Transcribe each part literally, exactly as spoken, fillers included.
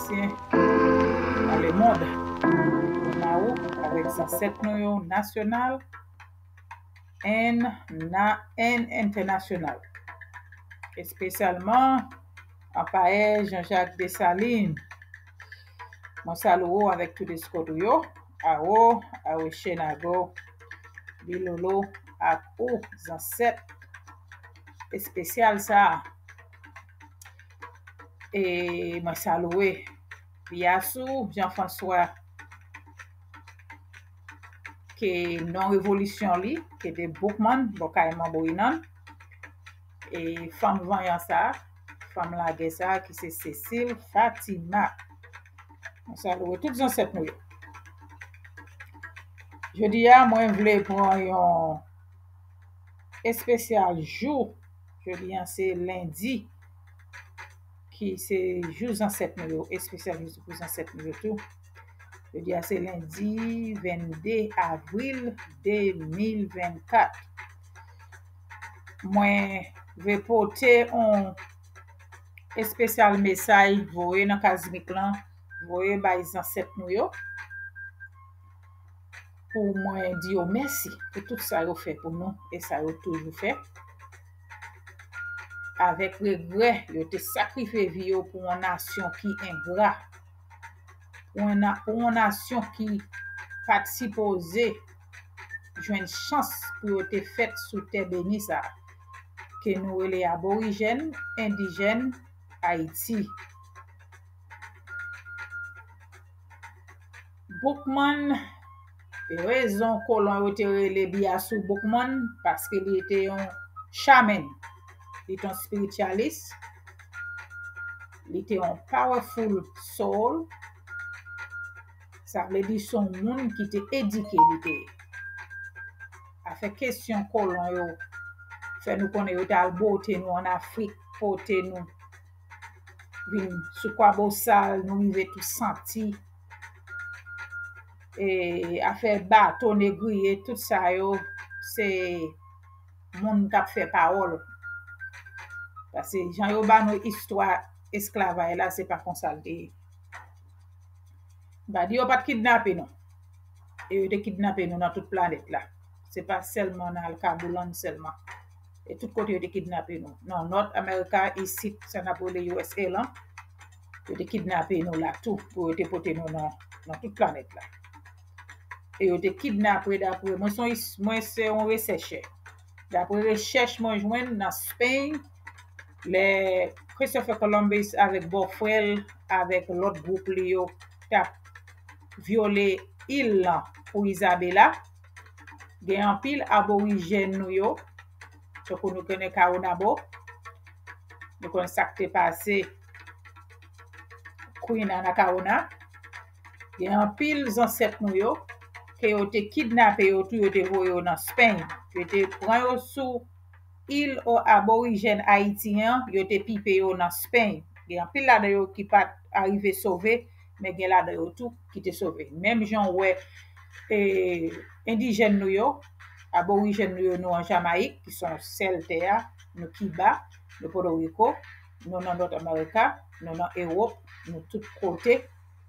Ayisyen nan lemonn. Kounya avèk zansèt nou yo nasyonal and, na, and entènasyonal. Espesyalman anpayè Jean-Jacques Dessalines. Mwen salye w avèk tout eskòt ou yo, Awo, Awochenago, Bilolo, ak ou, zansèt espesyal sa a. E mwen salye Biassou Jean-François, ke non revolisyon li, ki te Boukman, bò kay Manbo Inan, e fanm vanyan sa, fanm lagè sa, ki se Cécile Fatima. Mwen salye tout zansèt nou yo. Jodi a, mwen vle pran yon espesyal jou. Jodi a, se lendi, ki se jou zansèt nou yo, espesyal jou pou zansèt nou yo tou. Jodi a, se lendi vennde avril de mil vennkat. Mwen vle pote yon espesyal mesaj voye nan kazmik lan, voye bay zansèt nou yo, pou mwen di yo mèsi pou tout sa yo fè pou nou e sa yo toujou fè. Avèk regrè, yo te sakrifye vi yo pou yon nasyon ki engra, pou yon na-, pou yon nasyon ki pa t sipoze jwenn chans pou yo te fèt sou tè beni sa a, ke nou rele aborijèn, endijèn, Ayiti. Boukman, rezon kolon yo te rele Biassou Boukman, paske li te yon shaman, li te yon spirityalis, li te yon powerful soul, sa vle di se yon moun ki te edike li te ye. Afè kesyon kolon yo fè nou konnen yo t al bote nou ann Afrik, pote nou vin sou Kwabosal, nou rive Tousanti. E afè bato negriye, tout sa yo, se moun k ap fè pawòl. Paske jan yo ba nou istwa esklavaj la, se pa konsa l te ye. M pa di yo pa t kidnape nou. E yo te kidnape nou nan tout planèt la. Se pa sèlman nan Alkaboulan sèlman. E tout kote yo te kidnape nou. Nan Nòt Amerika, isit, sa n ap rele U S A lan, yo te kidnape nou la tou, pou yo te pote nou nan, nan tout planèt la. E yo te kidnape, dapre mwen, se yon is-, mwen se yon resèchè. Dapre rechèch mwen jwenn nan Spain, lè Christopher Columbus avèk bòfrè l, avèk lòt gwoup li yo, t ap vyole il lan pou Isabela, gen anpil aborijèn nou yo, tankou nou konnen Kawonabo, nou konnen sa k te pase Queen Anacaona, gen anpil zansèt nou yo, ke yo te kidnape yo tou, yo te voye yo nan Spain. Yo te pran yo sou il o aborijèn Ayiti an, yo te pipe yo nan Spain. Gen anpil ladan yo ki pa t arive sove, men gen ladan yo tou ki te sove. Menm jan w wè, e, endijèn nou yo, aborijèn nou yo, nou an Jamayik, ki se yon sèl tè a, nou Kiba, nou Pòtoriko, nou nan Nòt Amerika, nou nan Ewòp, nou tout kote.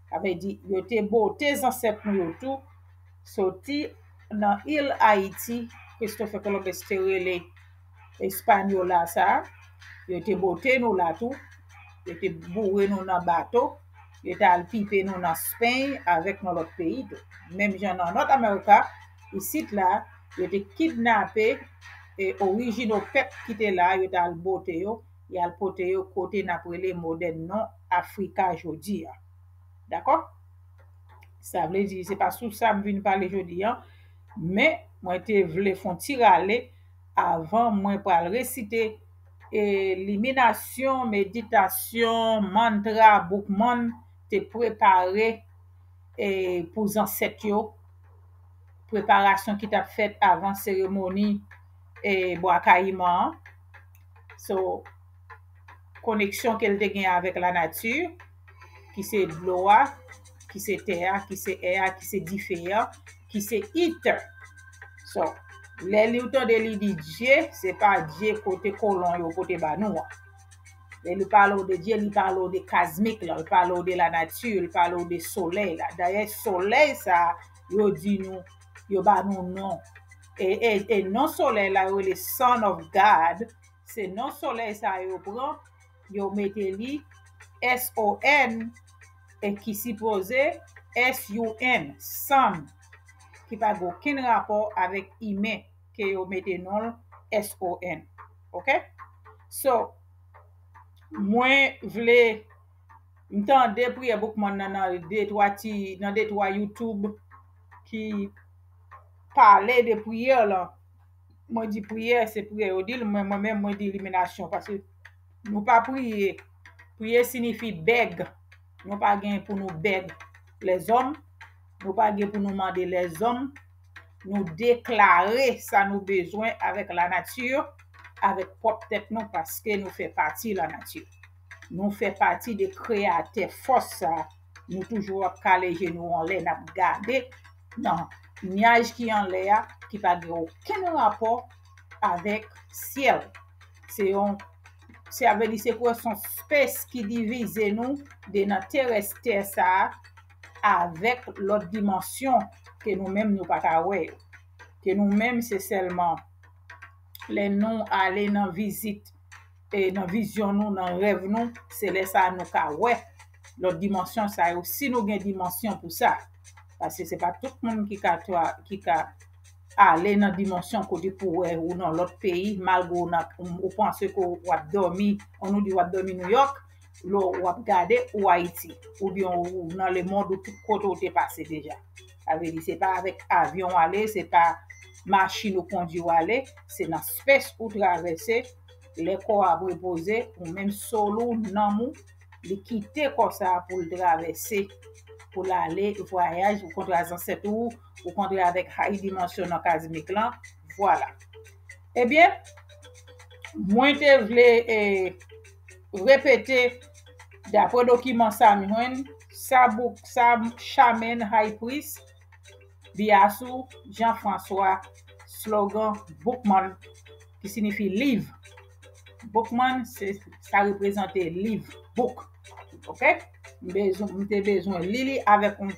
Sa vle di, yo te bote zansèt nou yo tou, soti nan il Ayiti, Christopher Columbus te rele Espanyòl la sa, yo te bote nou la tou, yo te boure nou nan bato, yo t al pipe nou nan Spain avèk nan lòt peyi tou. Menm jan nan Nòt Amerika, isit la, yo te kidnape, e, orijinal pèp ki te la, yo t al bote yo, y al pote yo kote n ap rele modèn non Afrika jodi a. Dakò? Sa vle di, se pa sou sa m vin pale jodi a, men mwen te vle fè yon ti rale avan mwen pral resite, e, liminasyon, meditasyon, mantra Boukman te prepare, e, pou zansèt yo, preparasyon ki t ap fèt avan seremoni, e, Bwa Kayiman an. So, koneksyon ke l te gen avèk lanati, ki se dlo a, ki se tè a, ki se è a, ki se dife a, ki se ether. So, lè li ou tande li di Dye, se pa Dye kote kolon yo pote ba nou an. Lè li pale w de Dye, li pale w de kazmik lan, li pale w de lanati, li pale w de solèy la. Dayè, solèy sa a, yo di nou, yo ba nou non. E, e, e non solèy la, yo rele Son of God. Se non solèy sa a yo pran, yo mete li S O N, e ki sipoze S U N, sun, ki pa gen okenn rapò avèk imen, ke yo mete non l S O N. Oke? So, mwen vle, m tande priyè Boukman nan, nan de twa ti, nan de twa YouTube ki pale de priyè lan. Mwen di priyè, se priyè yo di l, mwen, mwen menm, mwen di iliminasyon, paske nou pa priye. Priye siyifi bèg. Nou pa gen pou nou bèg lèzòm. Nou pa gen pou nou mande lèzòm. Nou deklare sa nou bezwen avèk lanati, avèk pwòp tèt nou, paske nou fè pati lanati. Nou fè pati de Kreyatè fòs sa. Nou toujou ap kale je nou anlè, n ap gade nan nyaj ki anlè a, ki pa gen okenn rapò avèk syèl. Se yon, sa vle di se kwè se yon space ki divize nou de nan terès tè sa a avèk lòt dimansyon ke nou menm nou pa ka wè yo. Ke nou menm se sèlman lè nou ale nan vizit, e nan vizyon nou, nan rèv nou, se lè sa a nou ka wè lòt dimansyon sa yo, si nou gen dimansyon pou sa. Paske se pa tout moun ki ka, ki ka ale nan dimansyon kote pou wè ou nan lòt peyi, malgre ou nan, ou panse ke w ap dòmi, annou di w ap dòmi Nouyòk, lè w ap gade ou Ayiti, oubyen ou nan lemonn ou tout kote ou te pase deja. Sa vle di, se pa avèk avyon w ale, se pa machin ou kondui w ale, se nan space ou travèse, lè kò a ap repoze, ou menm soul ou, nanm ou, li kite kò sa a pou l travèse, pou l ale vwayaj, ou kontre a zansèt ou, ou kontre avèk high dimansyon nan kazmik lan, vwala. Ebyen, mwen te vle, e, repete, dapre dokiman sa m jwenn, sa bouk, sa Shaman High Priest, Biassou Jean François, slogan Boukman, ki siyifi liv. Boukman, se, sa reprezante liv, book. Oke? M bezwen, m te bezwen li li avèk yon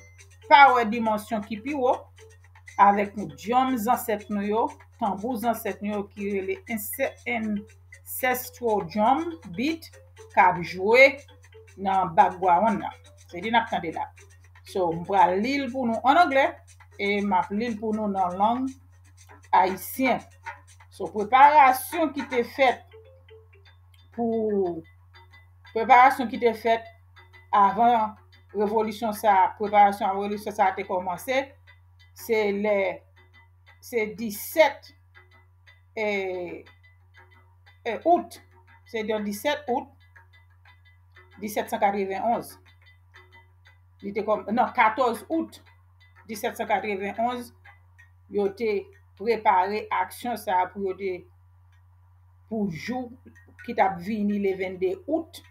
power dimansyon ki pi wo, avèk yon djòm zansèt nou yo, tanbou zansèt nou yo ki rele anse-, ancestral drum beat k ap jwe nan background nan. Se li n ap tande la. So, m pral li l pou nou an anglè e m ap li l pou nou nan lang ayisyen. So, preparasyon ki te fèt pou, preparasyon ki te fèt avan revolisyon sa, preparasyon a revolisyon sa te kòmanse, se lè, se disèt, e, e, out, se nan disèt out disèt san katrevenonz. Li te kòm, non, katòz out disèt san katrevenonz, yo te prepare aksyon sa a pou yo te, pou jou ki t ap vini le vennde out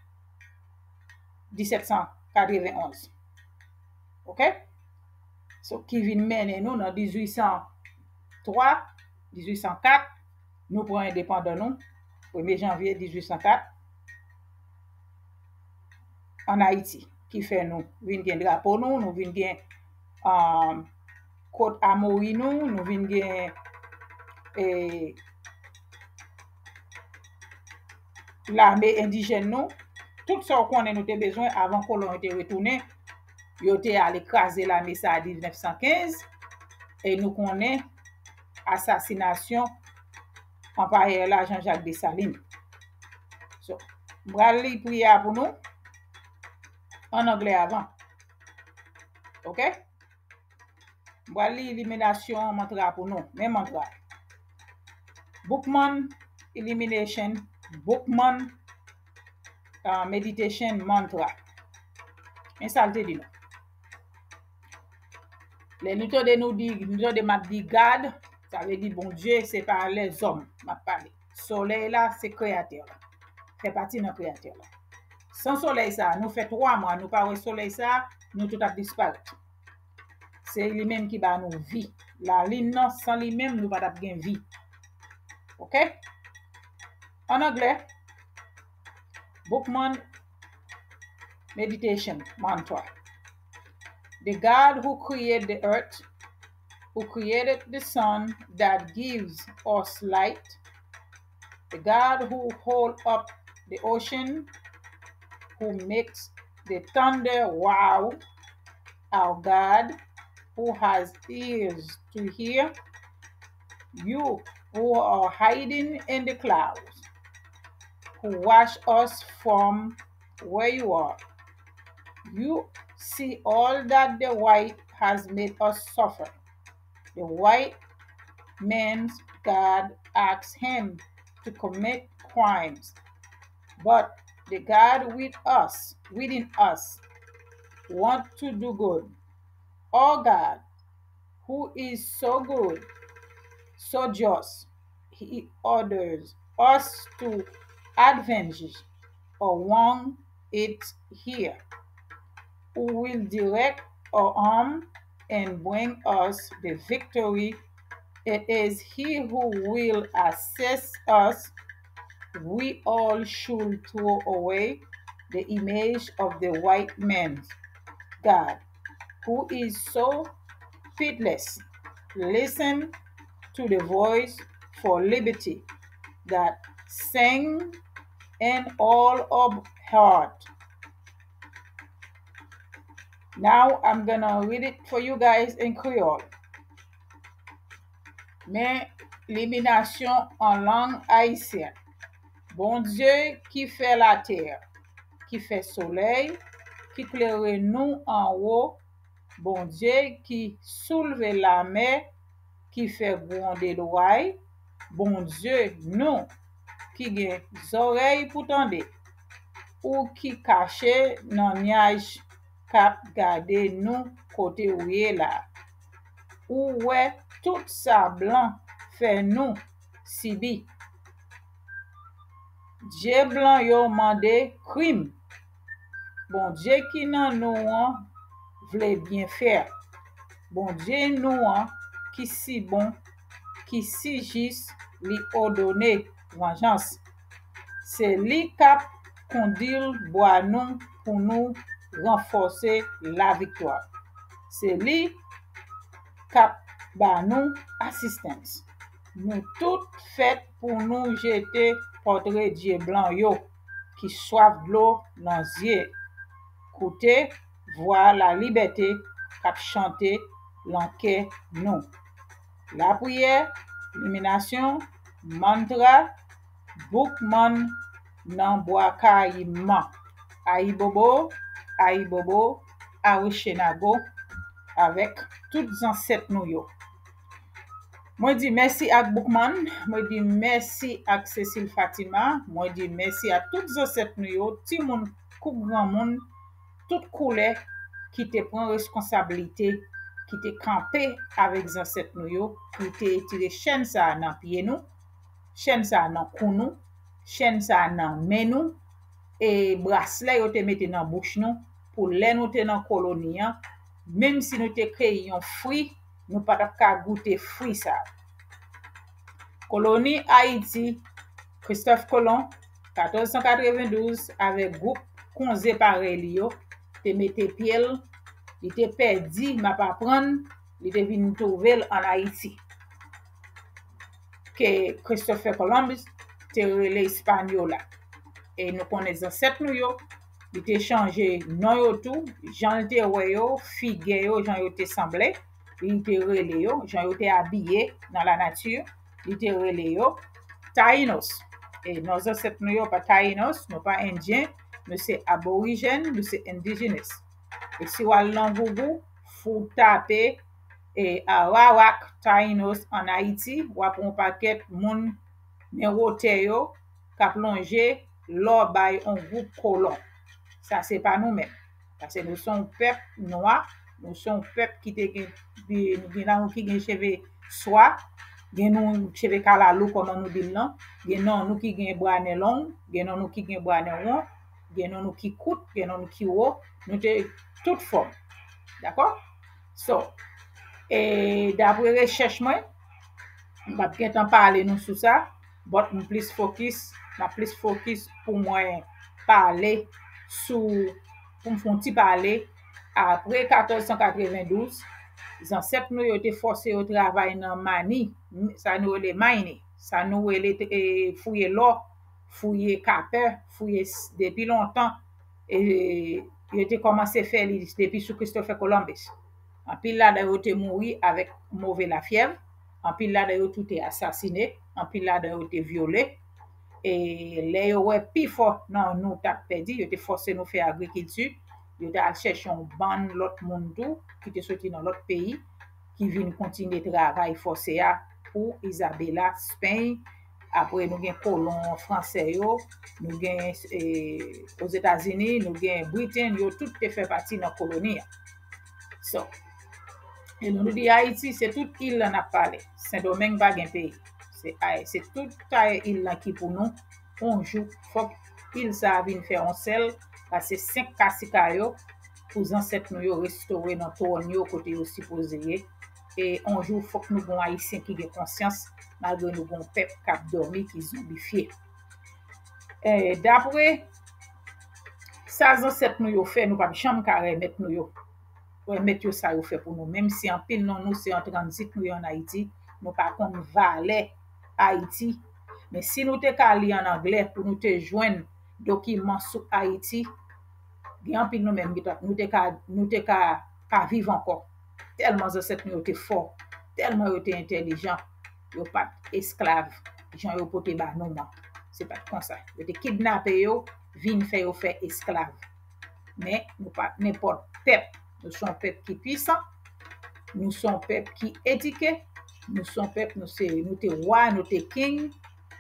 disèt san katrevenonz. Oke? So, ki vin mennen nou nan dizuit san twa, dizuit san kat, nou pran endepandan nou, premye janvye dizuit san kat, ann Ayiti, ki fè nou vin gen drapo nou, nou vin gen, um, kot amori nou, nou vin gen, e, lame endijèn nou. Tout sa w konnen nou te bezwen avan kolon yo te retounen. Yo te ale kraze lame sa a diznèf san kenz. E nou konnen asasinasyon anpayè la, Jean-Jacques Dessalines. So, m pral li priyè a pou nou an anglè avan. Oke? M pral li iliminasyon mantra pou nou. Men mantra. Boukman, iliminasyon, Boukman, uh, meditation mantra. Men sa l te di nou. Lè nou tande nou di, nou tande m ap di God, sa vle di Bondye, se pa lèzòm m ap pale. Solèy la, se Kreyatè la. Fè pati nan Kreyatè la. San solèy sa, nou fè twa mwa, nou pa wè solèy sa, nou tout ap disparèt. Se li menm ki ba nou vi. Lalin nan, san li menm, nou pa t ap gen vi. Oke? An anglè, Boukman meditation mantra. The God who created the earth, who created the sun that gives us light, the God who hold up the ocean, who makes the thunder wow, our God, who has ears to hear, you who are hiding in the clouds, who watch us from where you are. You see all that the white has made us suffer. The white man's God asks him to commit crimes, but the God with us, within us, want to do good. Our God, who is so good, so just, he orders us to avenge our wrong it here, who will direct our arm and bring us the victory. It is he who will assist us. We all should throw away the image of the white man's God, who is so pitiless. Listen to the voice for liberty that sing in all of heart. Now I'm gonna read it for you guys in Creole. Men liminasyon an lang ayisyen. Bondye ki fè latè, ki fè solèy, ki klere nou anwo, Bondye ki soulve lamè, ki fè gwonde lway, Bondye nou ki gen zòrèy pou tande, ou ki kache nan nyaj k ap gade nou kote ou ye la. Ou wè tout sa blan fè nou sibi. Dye blan yo mande krim. Bondye ki nan nou an vle byen fè. Bondye nou an ki si bon, ki si jis, li òdone vanjans. Se li k ap kondi bwa nou pou nou ranfòse laviktwa. Se li k ap ba nou asistans. Nou tout fèt pou nou jete pòtre dye blan yo ki swaf dlo nan zye. Koute vwa lalibète k ap chante lan kè nou. Lapriyè, liminasyon, mantra, Boukman nan bwa kayiman. Ayibobo, ayibobo, Awochenago, avèk tout zansèt nou yo. Mwen di mèsi ak Boukman, mwen di mèsi ak Cécile Fatima, mwen di mèsi a tout zansèt nou yo, timoun kou granmoun, tout koulè ki te pran reskonsablite, ki te kanpe avèk zansèt nou yo, ki te tire chèn sa a nan pye nou, chèn sa a nan kou nou, chèn sa a nan men nou, e braslè yo te mete nan bouch nou, pou lè nou te nan koloni an, menm si nou te keyi yon fwi, nou pa t ap ka goute fwi sa a. Koloni Ayiti, Christophe Colomb, katòz san katrevendouz, avèk gwoup konze parèy li yo, te mete pye l, li te pèdi, m ap aprann, li te vin twouve l ann Ayiti. Ke Christopher Columbus te rele Hispaniola. E nou konnen zansèt nou yo, li te chanje non yo tou, jan l te wè yo, figè yo, jan yo te sanble, li te rele yo, jan yo te abiye nan lanati, li te rele yo Taïnos. E non zansèt nou yo pa Taïnos, nou pa Endyen, nou se Aborijèn, nou se Indigenous. E si w al nan Google, fou tape e Arawak Taïnos ann Ayiti, w ap wè yon pakèt moun men wotè yo k ap lonje lò bay yon gwoup kolon. Sa se pa nou menm. Paske nou se yon pèp nwa, nou se yon pèp ki te gen, nou gen nan nou ki gen cheve swa, gen nou cheve kalalou kòman nou di l lan, gen nan nou ki gen bwa nen long, gen nan nou ki gen bwa nen won, gen nan nou ki kout, gen nan nou ki wo, nou te tout fòm. Dakò? So, e dapre rechèch mwen, m p ap gentan pale nou sou sa, but m plis fokis, m ap plis fokis pou mwen pale sou, pou m fè yon ti pale, apre katòz san katrevendouz, zansèt nou yo te fòse yo travay nan mani, sa nou rele mining, sa nou rele e, fouye lò, fouye kapè, fouye depi lontan. E, yo te kòmanse fè li depi sou Christopher Columbus. Anpil ladan yo te mouri avèk move lafyèv, anpil ladan yo tou te asasine, anpil ladan yo te vyole. E lè yo wè pifò nan nou t ap pèdi, yo te fòse nou fè agrikilti, yo te al chèche yon bann lòt moun tou ki te soti nan lòt peyi, ki vin kontinye travay fòse a pou Isabela, Spain. Apre nou gen kolon fransè yo, nou gen e, Ozetazini, nou gen Briten, yo tout te fè pati nan koloni a. So, e lè nou di Ayiti, se tout il lan n ap pale. Sendomeng pa gen peyi. Se, se tout taye il lan ki pou nou. Yon jou, fòk il sa a vin fè yon sèl, pase senk kasika yo, pou zansèt nou yo restore nan twòn yo kote yo sipoze ye. E yon jou, fòk nou gen Ayisyen ki gen konsyans, malgre nou gen pèp k ap dòmi, ki zonbifye. E, dapre sa zansèt nou yo fè, nou p ap janm ka remèt nou yo. Remèt yo sa yo fè pou nou. Menm si anpil nan nou se an tranzit nou ye ann Ayiti, nou pa konn valè Ayiti. Men si nou te ka li ann anglè pou nou te jwenn dokiman sou Ayiti, gen anpil nou menm ki t ap, nou te ka, nou te ka pa viv ankò. Tèlman zansèt nou yo te fò, tèlman yo te entèlijan, yo pa t esklav jan yo pote ba nou an. Se pa t konsa. Yo te kidnape yo, vin fè yo fè esklav. Men nou pa t nenpòt pèp. Nou se yon pèp ki pwisan, nou se yon pèp ki edike, nou se yon pèp, nou se, nou te wa, nou te king,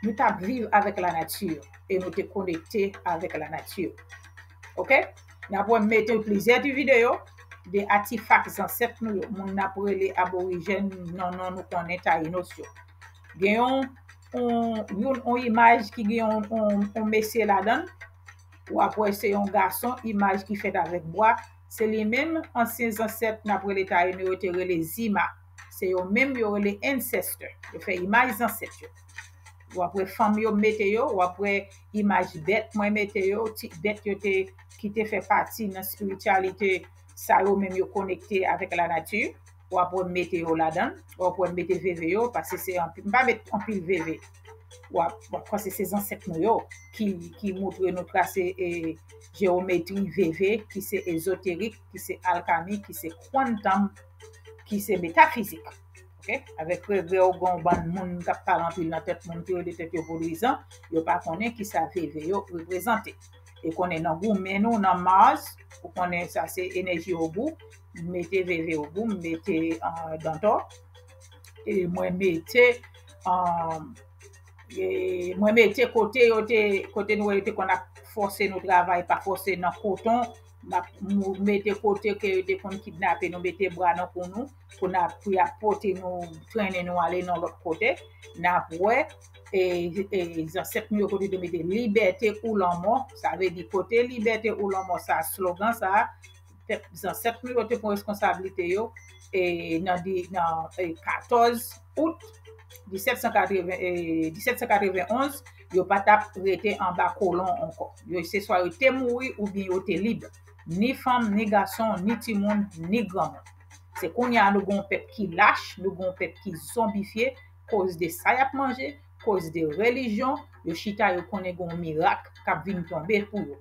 nou t ap viv avèk lanati e nou te konekte avèk lanati. Oke? N ap wè m mete plizyè ti videyo de atifak zansèt nou yo, moun n ap rele aborijèn, non, non, nou konnen Tayinos yo. Gen yon, yon, yon, yon imaj ki gen yon, yon, yon mesye ladan l. W ap wè se yon gason, imaj ki fèt avèk bwa. Se li menm, ansyen zansèt n ap rele Tayino yo te rele Zima. Se yo menm yo rele ancestor. Yo fè imaj zansèt yo. W ap wè fanm yo mete yo, w ap wè imaj bèt mwen mete yo, ti bèt yo te, ki te fè pati nan espirityalite sa yo menm yo konekte avèk lanati. W ap wè m mete yo ladan l, w ap wè m mete veve yo, paske se anpil, m pa met anpil veve. W ap, w ap panse se zansèt nou yo ki, ki moutre nou trase e, jewometri veve, ki se ezoterik, ki se alkami, ki se kwantam, ki se metafizik. Oke? Avèk regrè, ou gen yon bann moun k ap pale anpil nan tèt moun ki rele tèt yo vodwizan, yo pa konnen kisa veve yo reprezante. E konnen nan goumen nou, nan Mars, ou konnen sa se enèji Ogou, m mete veve Ogou, m mete uh, Dantò, e mwen mete um, e mwen mete kote yo te, kote nou yo te konn ap fòse nou travay, pa fòse nan koton, m ap mete kote ke yo te konn kidnape nou, mete bra nan kou nou, pou n ap, pou y ap pote nou, trennen nou ale nan lòt kote. N ap wè e, e zansèt nou yo kote te mete libète ou lanmò, sa vle di kote libète ou lanmò sa, slogan sa, pèp zansèt nou yo te pran responsablite yo e nan, nan e, katòz out disèt san katreven, e, disèt san katreven onz, yo pa t ap rete anba kolon ankò. Yo, se swa yo te mouri oubyen yo te lib. Ni fanm, ni gason, ni timoun, ni granmoun. Se kounye a nou gen yon pèp ki lach, nou gen yon pèp ki zonbifye, koz de sa y ap manje, koz de relijyon, yo chita yo konnen gen yon mirak k ap vin tonbe pou yo.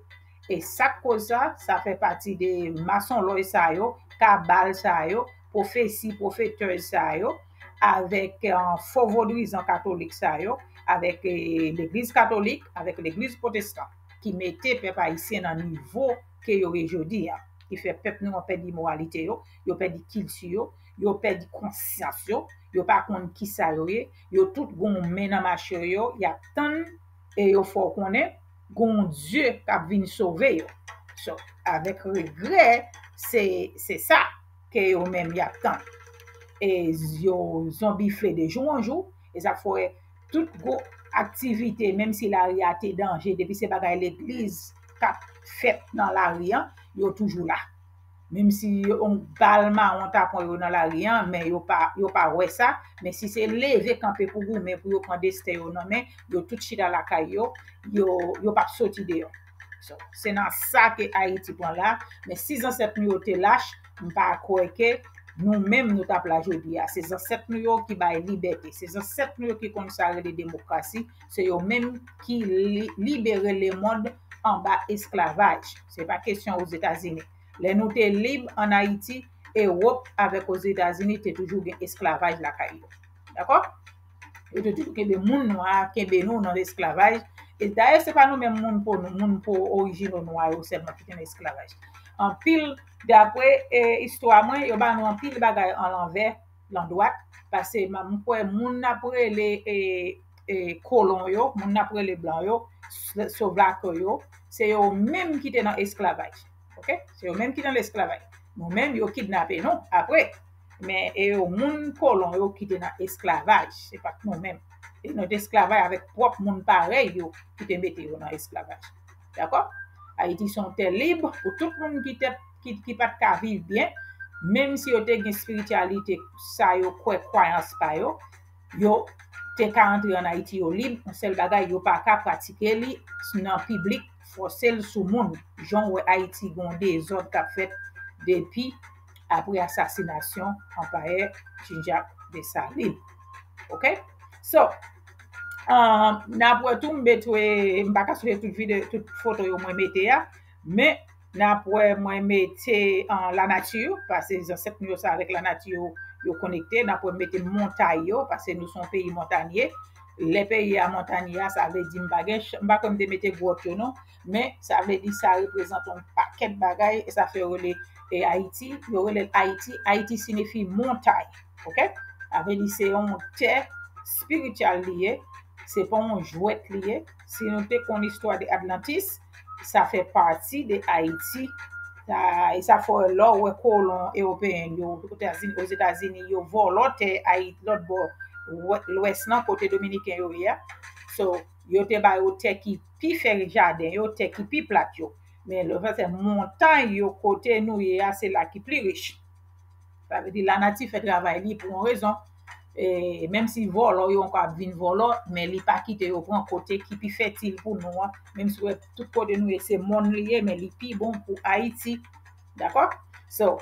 E sa k koz sa, sa fè pati de masonlòj sa yo, kabal sa yo, pwofesi, pwofetèz sa yo, avèk uh, fo vodwizan katolik sa yo, avèk eh, legliz katolik, avèk legliz pwotestan, ki mete pèp ayisyen nan nivo ke yo ye jodi a, ki fè pèp nou an pèdi moralite yo, yo pèdi kilti yo, yo pèdi konsyans yo, yo pa konn kisa yo ye, yo tout gon men nan mache yo, y ap tann e yo fè w konnen gon Dye k ap vin sove yo. So, avèk regrè, se, se sa ke yo menm y ap tann. E yo zonbifle de jou an jou, e sa fè tout gwo aktivite, menm si lari a te danje, depi se bagay legliz k ap fèt nan lari an, yo toujou la. Menm si yon bal mawon ta pran yo nan lari an, men yo pa, yo pa wè sa. Men si se leve kanpe pou goumen, pou yo pran desten yo nan men, yo tout chita lakay yo, yo, yo p ap soti deyò. So, se nan sa ke Ayiti pran la, men si zansèt nou yo te lach, m pa kwè ke nou menm nou t ap la jodi a. Se zansèt nou yo ki bay libète, se zansèt nou yo ki konn sa rele demokrasi, se yo menm ki li, libere lemonn anba esklavaj. Se pa kesyon Ozetazini. Lè nou te lib ann Ayiti, Ewòp avèk Ozetazini te toujou gen esklavaj lakay yo. Dakò? Yo te toujou kenbe moun nwa, kenbe nou nan esklavaj. E dayè, se pa nou menm moun po nou, moun po orijino nwa yo sèlman ki te nan esklavaj. Anpil, dapre e, istwa mwen, yo ba nou anpil bagay an lanvè, landwat, paske m kwè moun n ap rele e, e, kolon yo, moun n ap rele blan yo, sovako yo, se yo menm ki te nan esklavaj. Ok? Se yo menm ki nan esklavaj. Nou menm, yo kidnape nou apre. Men e yo moun kolon yo ki te nan esklavaj. Se pa t nou menm. E nou te esklavaj avèk pwòp moun parèy yo ki te mete yo nan esklavaj. Dakò? Ayiti se yon tè lib pou tout moun ki te, ki, ki pa t ka viv byen, menm si yo te gen espirityalite sa yo kwè, kwayans pa yo, yo te ka antre ann Ayiti, yo lib, yon sèl bagay, yo pa ka pratike li nan piblik, fòse l sou moun. Jan w wè Ayiti gen yon dezòd k ap fèt depi apre asasinasyon anpayè Jean-Jacques Dessalines. Ok? So, um, n ap wè tou, m betwe, m pa ka sove tout videyo, tout foto yo mwen mete a, men n ap wè mwen mete an lanati, paske zansèt nou yo se avèk lanati yo, yo konekte. N ap wè m mete montay yo, paske nou se yon peyi montanye. Lè peyi a montanye a, sa vle di m pa gen, ch- m pa kwè m te mete gwòt yo non, men sa vle di sa reprezante yon pakèt bagay, e sa fè yo rele e Ayiti, yo rele l Ayiti, Ayiti siyifi montay, ok? Sa vle di se yon tè espirityal li ye, se pa yon jwèt li ye. Si nou te konn istwa de Atlantis, sa fè pati de Ayiti. Sa, e sa fè lè w wè kolon ewopeyen yo, Ozetazini, Ozetazini, yo vòlò tè Ayiti, lòt bò, wè- lwès lan, kote dominiken yo ye a. So, yo te ba yo tè ki pi fè jaden yo, tè ki pi plat yo. Men lè w fè montay yo, kote nou ye a, se la ki pi rich. Sa vle di lanati fè travay li pou yon rezon. E, menm si vòlò yo ankò ap vin vòlò, men li pa kite yo pran kote ki pi fètil pou nou an. Menm si w wè tout kote nou ye, se mòn li ye, men li pi bon pou Ayiti. Dakò? So,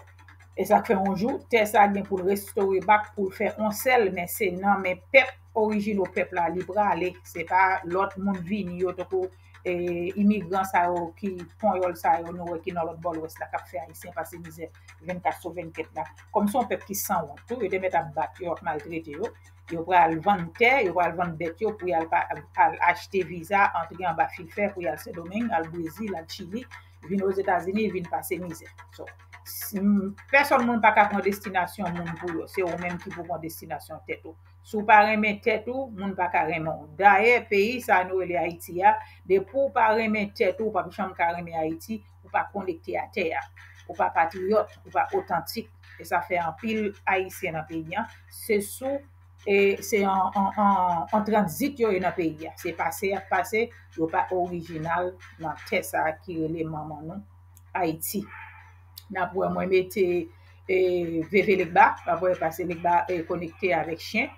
e sa k fè yon jou, tè sa gen pou l restore back, pou l fè yon sèl, men se nan men pèp orijino pèp la li prale. Se pa lòt moun vini yo, tankou e, imigran sa yo ki panyòl sa yo nou wè ki nan lòt bò lwès la k ap fè ayisyen pase mizè vennkat sou vennkat la. Kòm se yon pèp ki sanwont tou, yo te mèt ap bat yo, ap maltrete yo. Yo pral vann tè, yo pral vann bèt yo pou y al, pa- al achte viza, antre anba fil fè pou y al Sendomeng, al Brezil, al Chili, vin Ozetazini, vin pase mizè. So, si- pèsòn moun pa ka pran destinasyon moun pou yo, se ou menm ki pou pran destinasyon tèt ou. Si w pa renmen tèt ou, moun pa ka renmen w. Dayè, peyi sa nou rele Ayiti a, depi w pa renmen tèt ou, w p ap janm ka renmen Ayiti, ou pa konekte a tè a. Ou pa patriyòt, ou pa otantik. E sa fè anpil Ayisyen nan peyi a, se sou, e se an, an, an, an tranzit yo ye nan peyi a. Se pase y ap pase, yo pa orijinal nan tè sa a ki rele manman nou, Ayiti. N ap wè mwen mete e, veve legba, apre pase legba e, konekte avèk chen.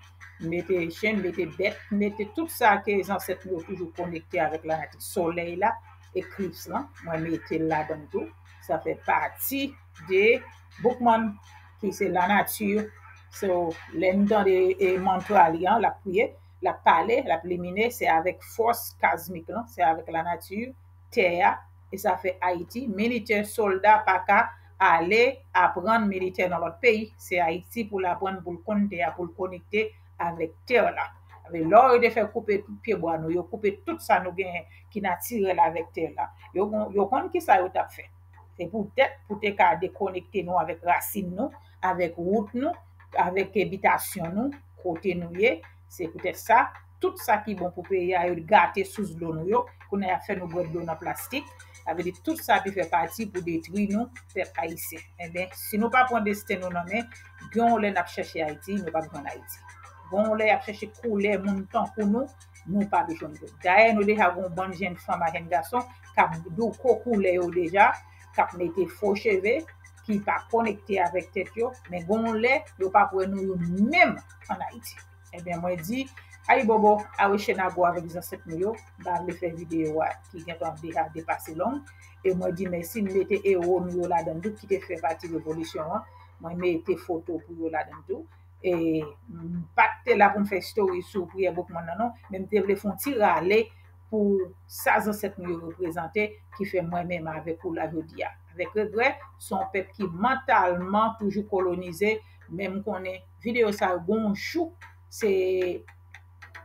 M mete chen, m mete bèt, m mete tout sa ke zansèt nou yo toujou konekte avèk lanati. Solèy la, eklips lan, mwen mete l ladan l tou. Sa fè pati de Boukman, ki se lanati. So, lè n tande e, mantra li an, l ap priye, l ap pale, l ap limine, se avèk fòs kazmik lan, se avèk lanati, tè a, e sa fè Ayiti, militè, sòlda pa ka ale aprann militè nan lòt peyi. Se Ayiti pou l aprann, pou l konn tè a, pou l konekte avèk tè la. Avèk lò yo te fè koupe tout pyebwa nou, yo koupe tout sa nou genyen ki natirèl avèk tè la. Yo, yo konn ki sa yo t ap fè. Se poutèt pou te ka dekonekte nou avèk rasin nou, avèk wout nou, avèk bitasyon nou, kote nou ye. Se poutèt sa, tout sa ki bon pou peyi a, yo gate sous dlo nou yo. Kounye a, y ap fè nou bwè dlo nan plastik. Sa vle di tout sa ki fè pati pou detwi nou, pèp ayisyen. Enben, si nou pa pran desten nou nan men, gen yon lè n ap chèche Ayiti, nou p ap jwenn Ayiti. Gen yon lè y ap chèche koulè moun tankou nou, nou p ap jwenn yo. Dayè, nou deja gen yon bann jèn fanm ak jèn gason k ap douko koulè yo deja, k ap mete fo cheve, ki pa konekte avèk tèt yo, men gen yon lè, yo p ap wè nou yo menm ann Ayiti. Ebyen, mwen di, Ayibobo, Awochenago avèk zansèt nou yo. M pa vle fè videyo a ki gentan deja depase long. E mwen di mèsi, m mete ewo nou yo ladan l tou ki te fè pati revolisyon an. Mwen mete foto pou yo ladan l tou. E m pa t te la pou m fè story sou priyè Boukman nan non, men m te vle fè yon ti rale pou sa zansèt nou yo reprezante, ki fè mwen menm avèk ou la jodi a. Avèk regrè, se yon pèp ki mantalman toujou kolonize, men m konnen videyo sa yo gon jou se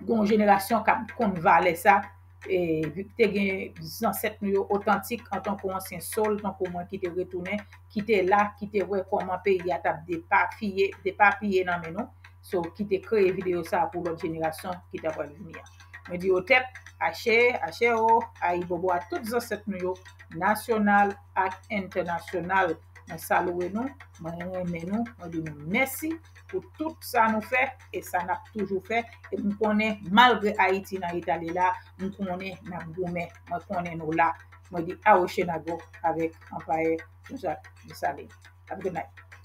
gon jenerasyon k ap konn valè sa. E te gen zansèt nou yo otantik antanke ansyen soul tankou mwen ki te retounen, ki te la, ki te wè kòman peyi a t ap depapiye depapiye nan men nou. So ki te kreye videyo sa pou lòt jenerasyon ki ta pral vini an. Mwen di otèp, ache ache o, ayibobo a tout zansèt nou yo, nasyonal ak entènasyonal. Mwen salwe nou, mwen renmen nou, mwen di nou mèsi pou tout sa nou fè e sa n ap toujou fè. E m konnen malgre Ayiti nan eta li la, m konnen n ap goumen. Mwen konnen nou la. Mwen di Awochenago avèk Anpaye Jean-Jacques Dessalines. Have a good night.